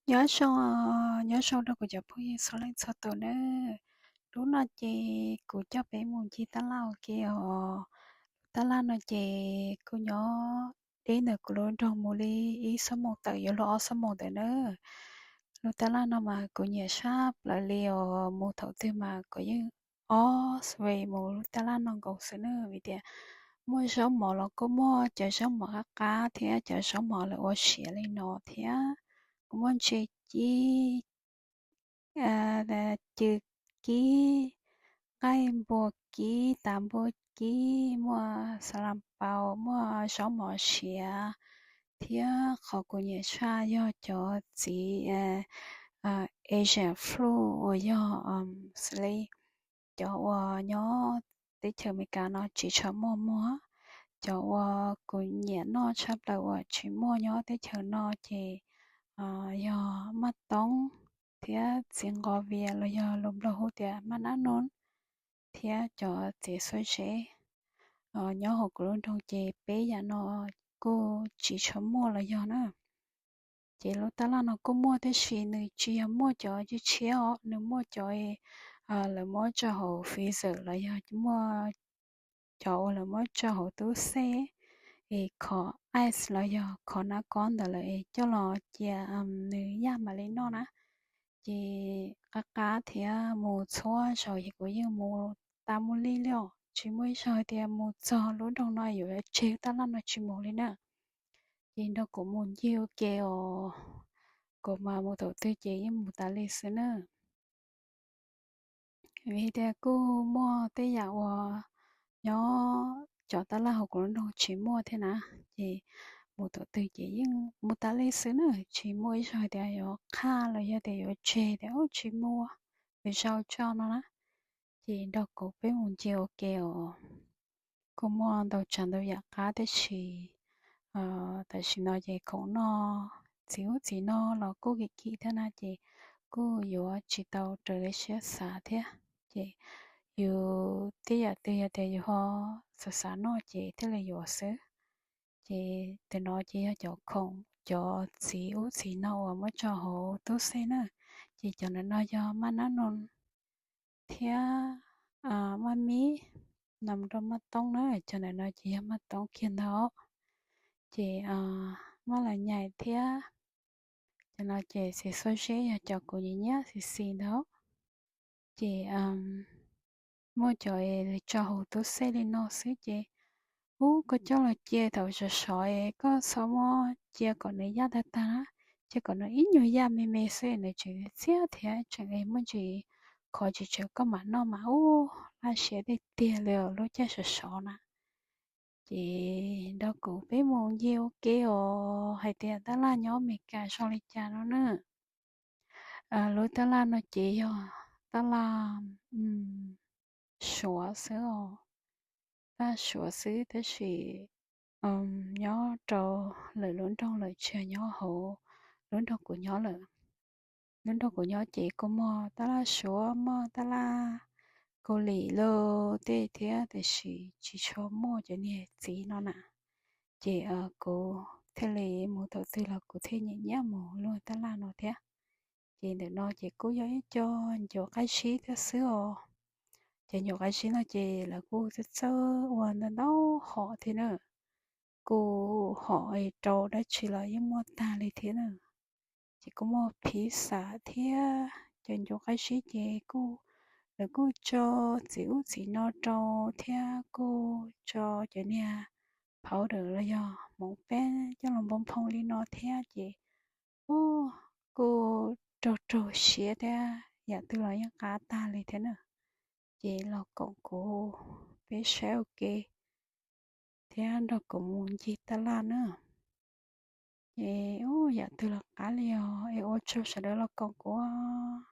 Nyob zoo, nyob zoo rau kuv cov phooj ywg txhua leej txhua tus nawb. Hnub no ces kuv coj peb mus ncig tab laj ua ke os. Lub tab laj no ces kuj nyob deb ntawm kuv lub nroog mus li ib xuab moos tawm yuav luag ob xuab moos ntawd nawb. Lub tab laj no mas kuv nyiam sab plaws li os, mus thaum twg mas kuv yeej ob xuab mus lub tab laj no nkaus xwb nawb, vim tias muaj zaub mov los kuj muaj cov zaub mov qab qab thiab cov zaub mov lawv ua siav li no thiab. Kuj muaj ntses kib, cw kib, nqaij npua kib, tav npua kib, muaj xas las paus, muaj zaub mov siav, thiab qhov kuv nyiam tshaj yog cov txiv Asian fruit uas yog xws li cov uas nyob teb chaws Amelikas no tsis tshua muaj muag. Cov uas kuv nyiam noj tshaj plaws uas tsis muaj nyob teb chaws no ces yog maj toob thiab txiv nqos vias los yog lus Nplog hu tias maj nab noos thiab cov txiv xuab zeb. Nyob hauv kuv lub nroog ces peb yam no kuj tsis tshua muaj los yog na. Ces lub tab laj no kuj muaj tab sis nws tsis yog muaj cov tshiab tshiab os, nws muaj cov lawv muab tso hauv freezer los yog muaj cov uas lawv muab tso hauv tub xej es khov ice los yog khov nab kob ntawd lawm es coj los cia nws yaj mam li noj na. Ces qab qab thiab mus txhua zaus ces kuv yeej mus tas mus li li os, tsis muaj ib zaug tias mus txog lub nroog no yuav tseg tab laj no tsis mus li na. Ces nrog kuv mus ncig ua ke os, kuv mas mus thaum twg ces yeej mus tas li xwb na. Vim tias kuj muaj tej yam uas nyob cov tab laj hauv kuv lub nroog tsis muaj thiab na, ces mus thaum twg ces yeej mus tas li xwb na, tsis muaj ib zaug tias yuav qhaj los yog tias yuav tseg tias tsis muaj, yuav zau tso no na. Ces nrog kuv peb mus ncig ua ke os. Kuj muaj ntau tsav ntau yam qab tab sis tam sim no ces khoom noj txiv ub txiv no los kuj kim kim thiab na, ces kuj yuav tsis tau raws li siab xav thiab. Ces yus tej yam twg yog tias yus ho xav xav noj ces thiaj li yuav xwb. Ces tus no ces yog cov khoom cov txiv ub txiv no uas muab tso hauv tub xej na. Ces cov ntawm no yog maj nab noos thiab maj mib, no rau maj toob na, cov ntawm no ces yog maj toob kiag ntag. Ces maj las nyais thiab cov no ces txiv xuab zeb yog cov kuv nyiam nyiam xis xis ntag. Ces muaj cov es tso hauv tub xej li no xwb ces ub, koj coj los cia thaum sov sov es koj txhob muab cia kom nws yaj tag tag na, cia kom nws ib nyuag yaj me me xwb nws tseem txiab thiab tseem muaj ntsis khov tsis tsawg koj mam noj mas ub, laj siab tiag tiag li lub caij sov sov na. Ces nrog kuv peb mus ncig ua ke os, hais tias tab laj nyob Amelikas zoo li cas no na. Lub tab laj no ces yog tab laj Suav xwb os, tab laj Suav xwb tab sis nyob rau lwm lub nroog lawm, tsis yog nyob hauv lub nroog kuv nyob lawm. Lub nroog kuv nyob ces kuj muaj tab laj Suav, muaj tab laj Kaus Lim lawm tej thiab, tiam sis tsis tshua muaj cov niag txiv no na. Ces kuv thiaj li mus thaum twg los kuv thiaj nyiam nyiam mus luag tab laj no thiab. Ces ntawm no ces kuj yog ib co ncuav qab zib thiab xwb os. Cov ncuav qab zib no ces lawv kuj txawj txawj ua ntau ntau hom thiab na. Kuj hom rau dab tsi los yeej muaj tag li thiab na. Ces kuj muaj phiv xam thiab cov ncuav qab zib ces kuj, lawv kuj tso txiv ub txiv no rau thiab kuj tso cov niag phauj dawm los yog hmoov peb coj los npoo nphoo li no thiab ces kuj raug raug siab thiab yam twg los yeej qab tag li thiab na. Ces los koom kuv peb saib ua ke thiab nrog kuv mus ncig tab laj na. Ces ub, yam twg los qab li os, es ua tsaug sawv daws los koom kuv os.